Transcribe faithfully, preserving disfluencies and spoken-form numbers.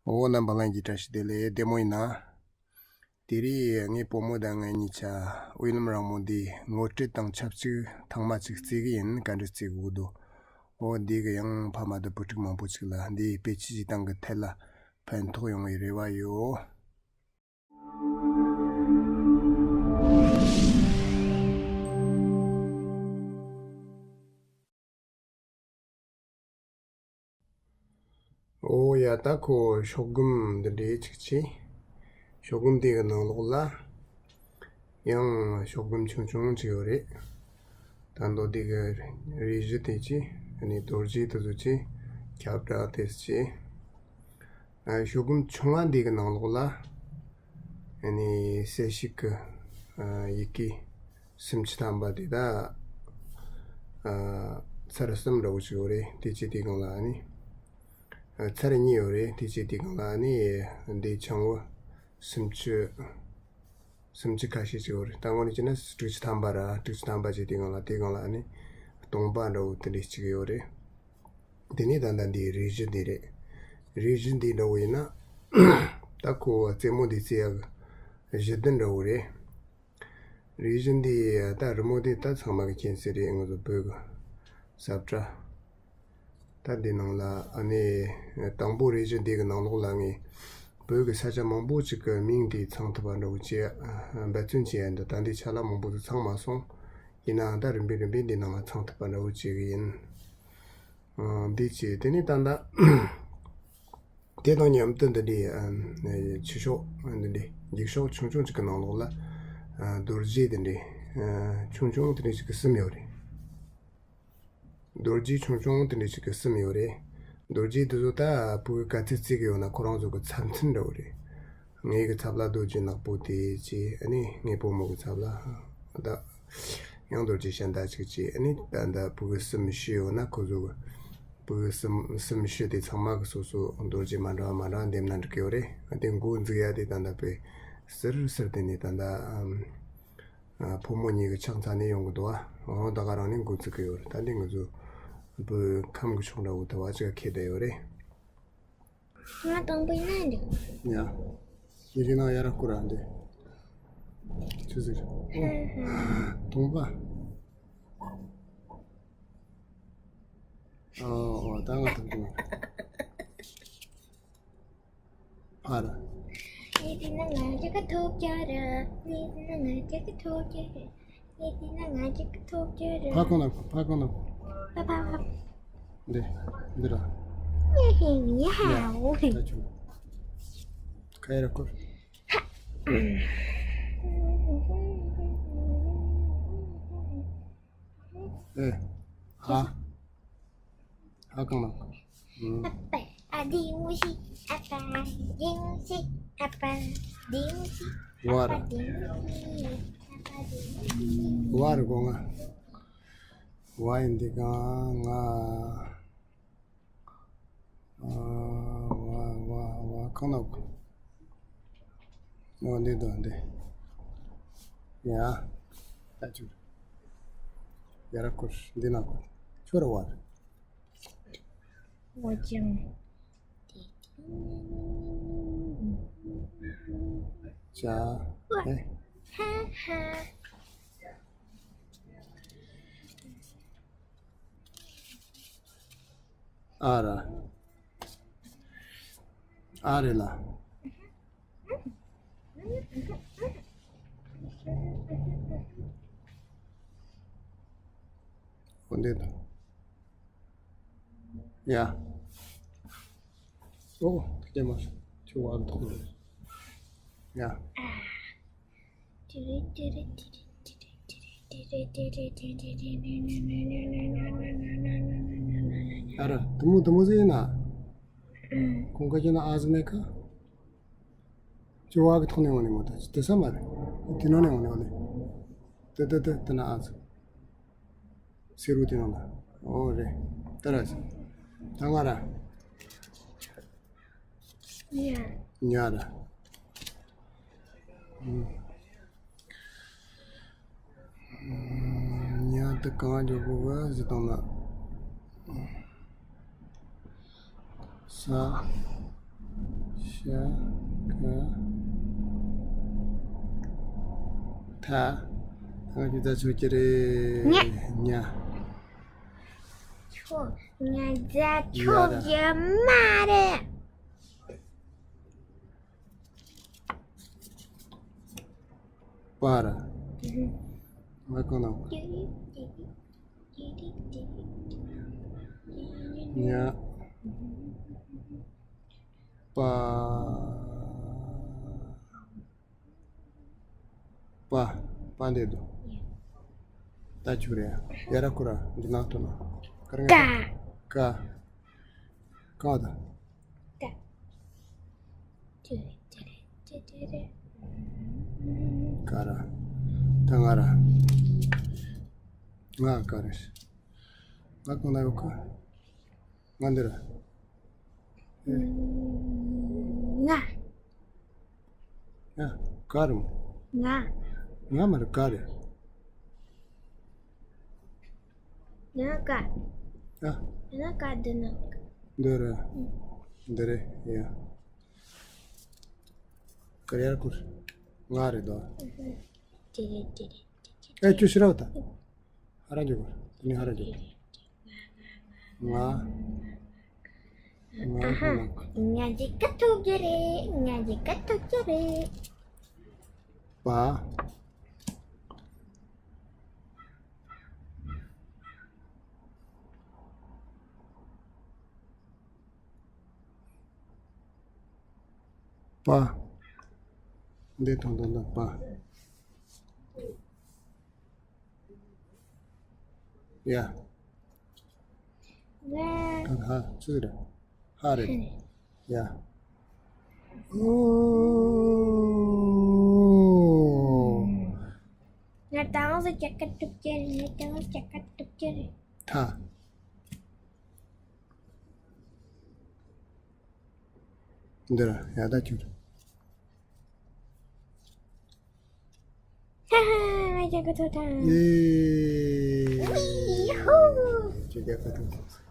འོ། རྣམ་པ་ལྷན་རྒྱས་བཀྲ་ཤིས་བདེ་ལེགས། བདེ་མོ་ཡིན་ན། དེ་རིང་ངའི་བུ་མོ་དང་ངའི་གཉིས་ཆ་དབུས་ལམ་རིང་མོ་འདི་ངོ་སྤྲོད་དང་ཆབས་ཅིག་ཐེངས་མ་གཅིག་བརྩི་གི་ཡིན། ག་འདྲ་བརྩི་དགོས་འདུག་འོ། འདི་གི་ཡང་ཕ་མ་དང་བུ་ཕྲུག་མང་པོ་ཅིག་ལ་འདི་དཔེ་ཆ་བྱེད་སྟངས་ཀྱི་ཐད་ལ་ཕན་ཐོགས་ཡོང་བའི་རེ་བ་ཡོད། འོ་ཡ། ད་ཁོ་ཤོག་སྒམ་འདི་འདྲའི་ཅིག་བྱས། ཤོག་སྒམ་དེ་གི་ནང་ལོགས་ལ་ཡང་ཤོག་སྒམ་ཆུང་ཆུང་ཅིག་ཡོད་རེད། ད་མདོ་དེ་གི་རས་གཞི་དེ་བྱས། ཨ་ནི་རྡོ་རྗེ་དེ་ཚོ་བྱས། ཁྱབ་བསྒྲགས་དེ་བྱས། ཨ། ཤོག་སྒམ་ཆུང་བ་འདི་གི་ནང་ལོགས་ལ་ཨ་ནི་གསལ་བཤད་ཀྱི་ཨ་ཡི་གེ་སུམ་ཅུ་ཐམ་པ་དེ་དག་ཨ་ཚར་གསུམ་འདྲ་བོ་ཅིག་ཡོད་རེད། དེ་བྱས་དེ་སྒང་ལ་ཨ་ནི་ཨ་ཚར་གཉིས་ཡོད་རེད། དེ་བྱས་དེ་སྒང་ལ་ཨ་ནི་འདི་ཆུང་བོ་སུམ་ཅུ། སུམ་ཅུ་ཁ་ཤས་ཅིག་ཡོད་རེད། ད་དངོས་གནས་བྱས་ན་དྲུག་ཅུ་ཐམ་པ་ར། དྲུག་ཅུ་ཐམ་པ་བྱས་དེ་སྒང་ལ། དེ་སྒང་ལ་ཨ་ནི་སྟོང་པ་འདྲ་བོ་དེ་འདྲས་ཅིག་ཡོད་རེད། དེ་ནས་ད་ལྟ་འདི་རས་གཞི་འདི་རེད། རས་གཞི་འདི་འདྲ་བོ་ཡིན་ན་ད་ཁོ་རྩེད་མོ་འདི་རྩེ་ཡག་གཞི་རྟེན་འདྲ་བོ་རེད། རས་གཞི་འདི་ད་རི་མོ་འདི་ད་ཚང་མ་གི་མཁྱེན་གསལ་རེད། ང་ཚོ་བོད་གི་ས་བཀྲ། ད་འདི་ནང་ལ་ཨ་ནི་དང་པོ་རས་གཞི་འདི་གི་ནང་ལོགས་ལ་ངས་བོད་གི་ས་ཆ་མང་པོ་ཅིག་གི་མིང་དེ་ཚང་ཐུབ་པ་འདྲ་བོ་བྱས། འབད་བརྩོན་བྱས་ཡ་འདུག་ད་འདི་ཆ་ལག་མང་པོ་ཚོ་ཚང་མ་སོང་། ཡིན་ནའང་ད་རིམ་པས་རིམ་པས་འདི་ནང་ལ་ཚང་ཐུབ་པ་འདྲ་བོ་བྱེད་གི་ཡིན། ཨ། འདི་བྱས། དེ་ནས་ད་ལྟ་དེ་དང་མཉམ་དུ་འདི་འདྲའི་ཨ་ཆུ་ཤོག་འདི་འདྲའི་འགྱིག་ཤོག་ཆུང་ཆུང་ཅིག་གི་ནང་ལོགས་ལ་ཨ་རྡོ་རྗེ་འདི་འདྲའི་ཨ་ཆུང་ཆུང་འདི་འདྲའི་ཅིག་གི་གསུམ་ཡོད་རེད། རྡོ་རྗེ་ཆུང་ཆུང་དེ་འདྲ་ཞིག་གི་གསུམ་ཡོད་རེད། རྡོ་རྗེ་དེ་ཚོ་ད་ཕྲུ་གུ་ག་ཚོད་རྩེ་གི་ཡོད་ན་ཁོ་རང་ཚོ་གི་ཚབ་མཚོན་འདྲ་བོ་རེད། ངའི་གི་ཚབ་ལ་རྡོ་རྗེ་ནག་པོ་དེ་བྱས། ཨ་ནི་ངའི་བུ་མོ་གི་ཚབ་ལ་ད་ཡང་རྡོ་རྗེ་གཞན་དག་ཅིག་བྱས། ཨ་ནི་ད་ད་ཕྲུ་གུ་གསུམ་བཞི་ཡོད་ན་ཁོ་ཚོ་གི་ཕྲུ་གུ་གསུམ་གསུམ་བཞི་དེ་ཚང་མ་གི་སོ་སོ་རྡོ་རྗེ་མ་འདྲ་བ་མ་འདྲ་བ་འདེམས་ན་འགྲིག་གི་ཡོད་རེད། ཨ། དེ་འགོ་འཛུགས་ཡ་དེ་ད་ད་དཔེ་སིར་སིར་དེ་ནས་ད་ད་ཨམ། ཨ། ཕོ་མོ་གཉིས་ཀྱི་ཕྱག་འཚལ་ནས་ཡོང་གི་འདུག་ཨ། འོ། ད་ག་རང་ནས་འགོ་བཙུགས་ཀྱི་ཡོད་རེད། ད་འདི་ང་ཚོ་བོད་ཁམས་ཀྱི་ཕྱོགས་འདྲ་བོ་དེ་བ་ཅིག་ཁེལ་བསྡད་ཡོད་རེད། ང་དང་པོ་ཡིན་ན་འདི། ཡ། ཡི་གེ་ནང་ཡར་བསྐུར་ར་འདི། ཆུ་ཟིག་རེད། དུང་པ། ཨོ་ཨོ། ད་ང་ཐུག་འདུག་ཕར། ངས་བྲིས་ན་ང་ཅག་གི་ཐོབ་རྒྱུ་རེད། ངས་བྲིས་ན་ང་ཅག་གི་ཐོབ་རྒྱུ་རེད། ངས་བྲིས་ན་ང་ཅག་གི་ཐོབ་རྒྱུ་རེད། ཕར་གོང་ལ། ཕར་གོང་ལ། ཕར་ཕར་ཕར། འདི། འདི་ར། ཡ་ཧེ་ཡ་ཧ། ཡ། འོ་ཧེ། ད་ཆུ། ཁ་ཡར་སྐོར། ཧ། ཨེ། ཧ། ཧ་གང་ལ། ཨ་ཕ་ཨ་དེ་མོ་ཤི། ཨ་ཕ་དེ་མོ་ཤི། ཨ་ཕ་དེ་མོ་ཤི། ཝ་ར། ཨ་ཕ་དེ་མོ་ཤི། ཨ་ཕ་དེ་མོ་ཤི། ཝ་ར་གོ་ང་། ཝ་ཡིན་འདི་གང་ང་། ཨ། ཝ་ཝ་ཝ་གང་ལ། ཨོ་འདི་འདུག་འདི། ཡ། ད་ཅུ། ཡ་ར་ཁུར་འདི་ན་ཁུར། ཁྱོད་ར་བར། ཝ་ཅང་། ཅ། ཨེ། ཧ་ཧ། ཨ་ར། ཨ་རེ་ལ། འོ་འདི་དང་། ཡ། ཨོ། ཐུགས་རྗེ་མ་ཆུ་བ་ཐོག་ཡ། ཨ་ར། དུ་མོ་དུ་མོ་ཟེར་ན། ཁོང་ཁ་ཅན་ཨ་ཟི་མེ་ཁ། ཅི་བ་གི་ཐོག་ནས་འོང་ནི་མོ་ད་དེ་ས་མ་རེད། དེ་ནང་ནས་འོང་ནི་འོང་ནི། དེ་དེ་དེ་དེ་ན་ཨ་ཟི། སེ་རུ་དེ་ནང་ལ། ཨོ་རེད། ད་ར་ཟི། ད་ང་ར། ཉ། ཉ་ར། ཉ་དེ་གང་འཇོག་གོ་ག་ཟི་དང་ན། ས། ཡ། ག་ཐ། ང་ཅི་ད་ཆོག་གི་རེད། ཉ། ཉ། ཆོག་ང་ད་ཆོག་གི་མ་རེད། པ་ར། ང་གང་ན། ཉ། པ། པ། པ་འདི་འདུག་ད་ཆུ་རེད། ཡ་ར་ཁུ་ར་འདི་ནང་དུ་ན། ཀ། ཀ། ཀ་ད། ཀ། ཀ་ར། ད་ང་ར། ང་ཀ་རེད། ང་གང་ན་ཡོད་ཀ་ང་འདི་ར། ང་། ཡ། ག་རེད། ང་། ང་མ་རེད་ག་རེད། ང་ག་ཡ། ང་ག་འདི་ན། འདི་རེད། འདི་རེད་ཡ། ཀ་རེ་ཡར་ཁུར། ང་རེད་དོ། དེ་རེད་དེ་རེད། ཨེ་ཁྱོད་ཤི་རོགས་ད། ཧ་ར་འཇུག་པ། དེ་ནི་ཧ་ར་འཇུག་པ། ང་། ང་ཨ་ཧ། ང་ང་ཅི་ཀ་ཐུག་གི་རེད། ང་ཅི་ཀ་ཐུག་གི་རེད། པ། པ། འདི་དང་དང་དང་པ། ཡ། ང་། ཧ་ཧ་ཅི་རེད། ཧ་རེད། ཡ། ཨོ། ང་དང་སུ་ཅག་ག་ཐུག་ཅེ་རེད། ང་དང་སུ་ཅག་ག་ཐུག་ཅེ་རེད། ཐ། འདི་ར་ཡ་ད་ཁྱོད། ཧ་ཧ། ང་རྒྱལ་ཁ་ཐོབ་ཐལ། ཡེ། ཡེ་ཧུ། ཁྱོད་རྒྱལ་ཁ་ཐོབ་ཐལ།